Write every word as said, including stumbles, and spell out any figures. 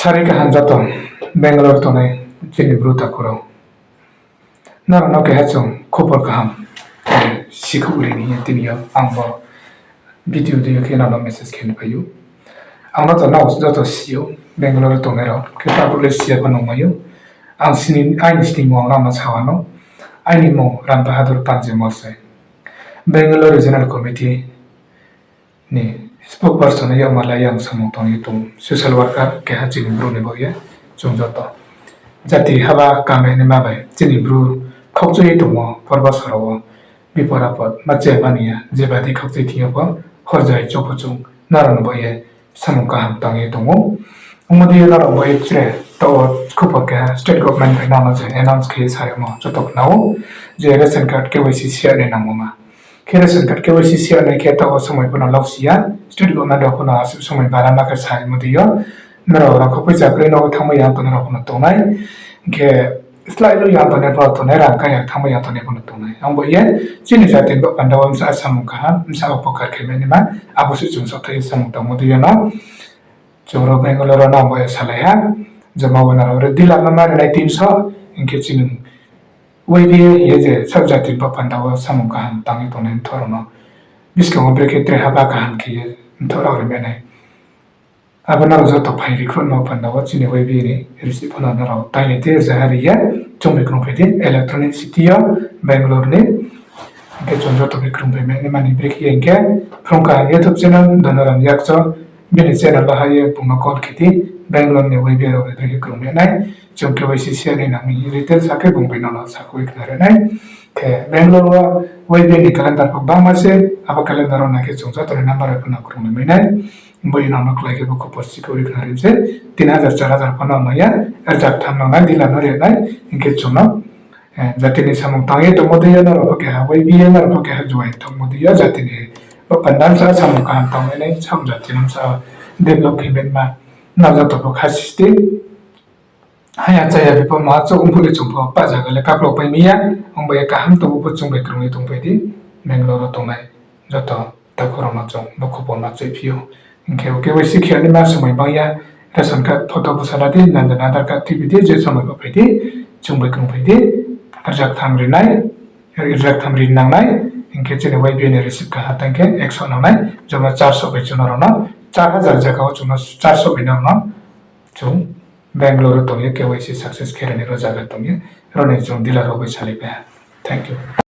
Sari kaham joto Bangalore tongnai chini bru takhu rao. Nrao no keha chung khupor kaham, eh, sikhouh ri ni hing ye tini yo ang bo video dei yo khe nrao no message khe ni phai ou. Ang no to nrao joto si ou, Bangalore tongnai rao khe taoh le si ya pho nungmai ou. Ang sini, aini sini mung ang nrao no sa wanou. Aini mung Ram Bahadur Panji Molsoi. Bangalore Regional Committee ni spokesperson no yagma le yang samung tang ye tong, social worker keha chini bru ni baoh ye chung joto jati haba kame naima bai chini bru khaukchoi ye tongmo porbo saro wo bipod apod ma che mani ya, je badi khaukchoi thing yo pho horjai chouh pho chung nrao ni baoh ye samung kaham tang ye tong ou. Ongmo dei yo nrao bai tre taoh wo khupor keha state government bai nrao no je announce khe ye sarimo joto khna ou je ration card K Y C si ya ni nangmo ma. Khe ration card K Y C si ya nai khe taoh wo somoi pho no lausi ya, state government rao pho no asuh somoi bara ma khe saimo dei yo, nrao rang kho poicha kroi no thanngmai ya tongnai rao pho no tongnai, hing khe slái lo ya tongnai pho no tongnai, rang kang ya thanngmai ya tongnai pho no tongnai. Ang bo ye chini jati ni baoh panda wo bsa samung kaham, bsa upokar khe mai naima, abo se chung saohthaih ye samung tangmo dei yo no. Chung rao Bangalore rao no ang bo ye salai ha, joma wo nrao re dealer no ma rinai tinso, hing khe chini Y B A hing ye je sab jati ni baoh panda wo samung kaham tang ye tongnai mthoh rao no buskang wo brekhe tre haba kaham khe ye mthoh rao ri mai nai. Abo nrao joto phai ri khruh no panda wo chini Y B A ni receipt pho no nrao tailai di, zaha ri ye, chung bai krungphai di, electronic city yo, Bangalore ni. Hing khe chung joto bai krungphai mai naima ni brekhe ye hing khe, phrung kaham YouTube channel, Donoram Yakcho, bini channel wo hai ye bung no call khe di, Bangalore ni Y B A rao bai brekhe krung mai nai, chung K Y C si ya ni nang mi retail sa khe bung bai no no sakhouh ye khna ri nai. Khe Bangalore wo Y B A ni calendar pho bangma se, abo calendar wo nai khe chung joto ni number rao pho no krung mai nai. Bo ye nang no klái khe bo khupor sikhouh ye khna ri se, tin hajar char hajar pho no mai ya, rjak tham no nai, dealer no ri nai, hing khe chung no, eh, jati ni samung tang ye tongmo dei yo, nrao pho keha Y B A, nrao pho keha juaing tongmo dei yo, jati ni baoh panda bsa samung kaham tang mai nai, sam jati no bsa develop khe mai ma, nrao joto pho kha sisti. Haya chaya bipho maha chouh ong phuh le chung pho pah zaga le kaklou pai mi ya, ong bai ye kaham tong pho chung bai krung ye tongpai di, Bangalore wo tongnai joto takhu rao no chung bo khupor ma choihphi ou. Hing khe K Y C khe naima somoi bang ya, ration card, photo bsa la di, nang Aadhaar card tuibi di, je somoi pho phai di, chung bai krungphai di, rjak tham ri nai, rjak tham ri nang nai, hing khe chini Y B A ni receipt kaha tang khe ekso nang nai, joma charso bai chung nrao no, char hajar zaga wo chung no charso bai nang no, chung Bangalore wo tong ye K Y C success khe ri nai rao zaga tong ye, aro ni chung dealer rao bai salai pai ha. Thank you.